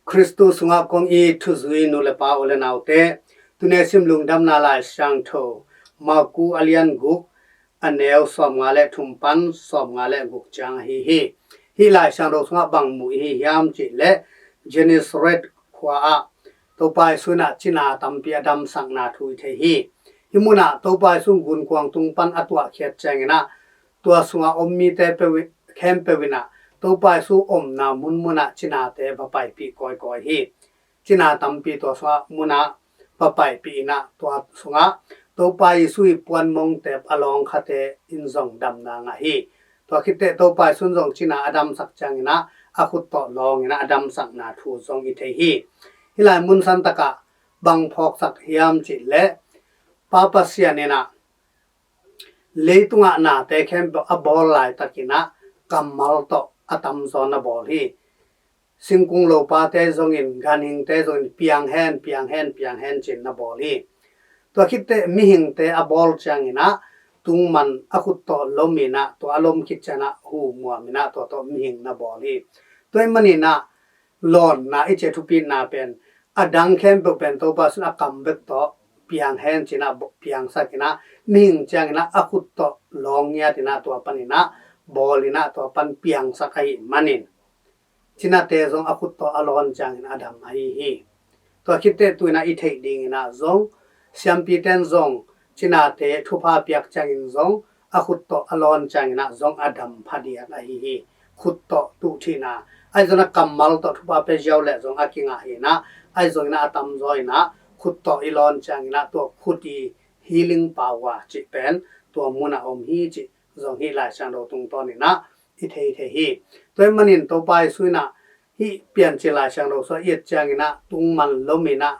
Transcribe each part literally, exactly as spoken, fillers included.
Khristu sungah kong it thuzui nu le pa, u le naute, tuni a sim Lungdamna Lai Siangtho, Marku a lian guk, a neu sawmnga le thum pan sawmnga le guk ciang ahi hi. Hih Lai Siangtho sungah bang mu i hi hiam cih leh, Gennesaret khua ah Topa Jesu in ah cina tampi a damsakna thu i thei hi. Hih munah Topa Jesu gunkuang tung pan a tuahkhiat ciangin ah, tua sungah om mite peuh, khempeuh in ah Topa Jesu omna munmun ah cinate va paipih kawikawi hi. Cina tampi tua sungah munah va paipih in ah, tua sungah Topa Jesu i puanmongtep a lawngkhate in zong damna ngah hi. Tua khit teh Topa Jesu in zong cina a damsak ciangin ah, a khut tawh lawng in ah a damsakna thu zong i thei hi. Hih lai mun santak ah bang phawksak hiam cih leh, Pa Pasian in ah leitungah nate khempeuh a bawl laitakin ah kammal tawh a tamzaw na bawl hi. Singkung lopate zongin, ganhingte zongin, piang hen, piang hen, piang hen ci-in na bawl hi. Tua khit teh mihingte a bawl ciangin ah tungman a khut tawh lom in ah, tua a lom khit ciangin ah hu muam in ah tua tawh mihing na bawl hi. Tua ahih manin ah lawnna i cih a thupitna pen, a dang khempeuh pen Topa Jesu in a kam bek tawh piang hen ci-in ah bo-, piangsak in ah, mihing ciangin ah a khut tawh lawng ngiat in ah, tua panin ah bawl in ah, tua pan piangsak ahih manin, cinate zong a khut tawh a lawn ciangin a dam ahi hi. Tua khit teh tu-in ah i theih dingin ah zong, siampite in zong cinate thupha piak ciangin zong, a khut tawh a lawn ciangin ah zong a dam phadiak ahi hi. Khut tawh tuh thihna, ahi zongin ah kammal tawh thupha pia ziau leh zong a kingah hi in ah, ahi zongin ah a tamzaw in ah khut tawh i lawn ciangin ah tua khut i healing power cih pen tua munah om hi cih zong hih Lai Siangtho tungtawnin ah i thei thei hi. Tua ahih manin Topa Jesu in ah hih Piancil Lai Siangtho sungah i et ciangin ah tungman lom in ah,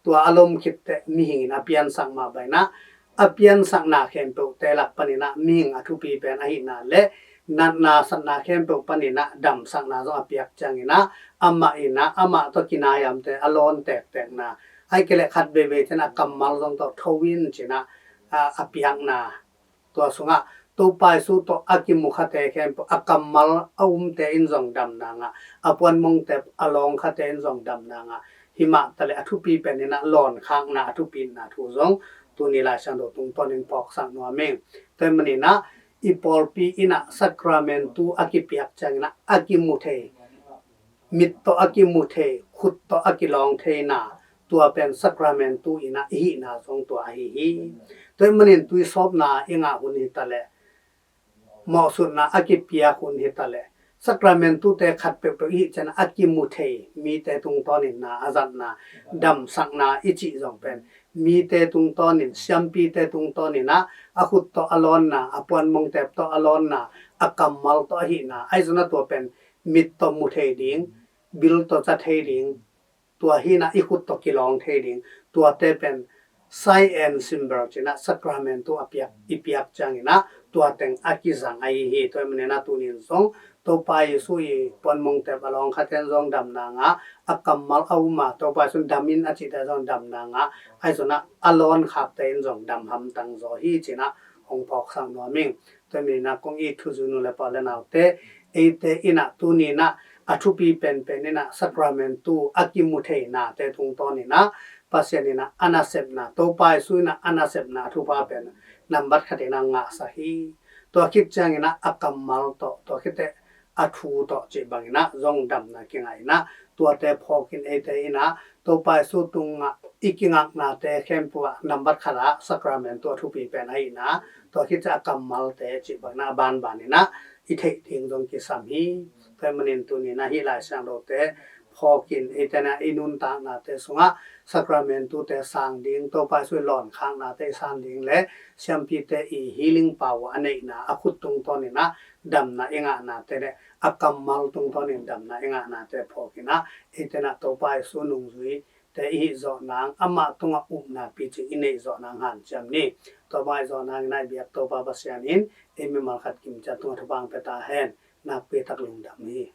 tua a lom khit teh mihing in a piansak mah bangin ah, a piansakna khempeuhte lak panin ah mihing a thupi pen ahihna le natna satna khempeuh panin ah damsakna zong a piak ciangin ah, amah in ah amah tawh kinaiamte a lawn tektekna, ahih kei leh khat veivei ciangin ah kammal zong tawh tho in ci-in ah, a, a piakna, tua sungah Topa Jesu tawh a kimukhate khempeuh a kammal a umte in zong damna ngah, a puanmongtep a lawngkhate in zong damna ngah. Himah taleh a thupi pen in ah lawnkhakna a thupitna thu zong tuni Lai Siangtho tungtawnin phawksak nuam ing. Tua ahih manin ah i pawlpi in ah sakramentu a kipiak ciangin ah a kimu thei, mit tawh a kimu thei, khut tawh a kilawng theina, tua pen sakramentu in ah i hihna zong tua ahi hi. Tua ahih manin tuisawpna i ngah hun hi taleh, mawhsutna a kipiak hun hi taleh, sakramentute khat peuhpeuh i hih ciangin a kimu thei, mite tungtawnin na a zatna, damsakna i cih zong pen mite tungtawnin, siampite tungtawnin ah a khut tawh a lawnna, a puanmongtep tawh a lawnna, a kammal tawh ahihna, ahi zongin ah tua pen mit tawh mu thei ding, bil tawh za thei ding, tua hi in ah i khut tawh kilawng thei ding, tuate pen sign and symbol ci-in ah sakramentu a piak, i piak ciangin ah tua teng a kizang ahi hi. Tua ahih manin ah tuni in zong Topa Jesu i puanmongtep a lawngkhate in zong damna ngah, a kammal a um a Topa Jesu in dam in a cihte zong damna ngah, ahi zongin ah a lawnkhakte in zong dam hamtang zaw hi ci-in ah hong phawksak nuam ing. Tua ahih manin ah kong it thuzui nu le pa, u le naute, eite in ah tuni in ah a thupi penpen in ah sakramentu a kimu thei nate tungtawnin ah Pasian in ah a nasepna, Topa Jesu in ah a nasepna a thupha pen nambat khat in ah ngahsak hi. Tua khit ciangin ah a kammal tawh, tua khit teh a thu tawh cih bangin ah zong damna kingah in ah, tuate phawkin eite in ah Topa Jesu tungah i kingaknate khempeuh ah nambat khat ah sakramentu a thupi pen ahihna, tua khit ciang a kammalte cih bangin ah a banbanin ah i theih ding zong kisam hi. Tua ahih manin tuni in ah hih Lai Siangthote phawkin eite in ah i nuntaknate sungah sakramentute sang ding, Topa Jesu i lawnkhaknate i san ding le siampite i healing power a neihna, a khut tungtawnin ah damna i ngahnate le a kammal tungtawnin damna i ngahnate phawkin ah eite in ah Topa Jesu nungzuite i hih zawh nang, amah tungah upna picing i neih zawh nang hanciam ni. Tua bang i zawh nangin ah i biak Topa Pasian in ei mimal khat kimciat tungah thupha hong pia ta hen. Nakpi tak lungdam hi.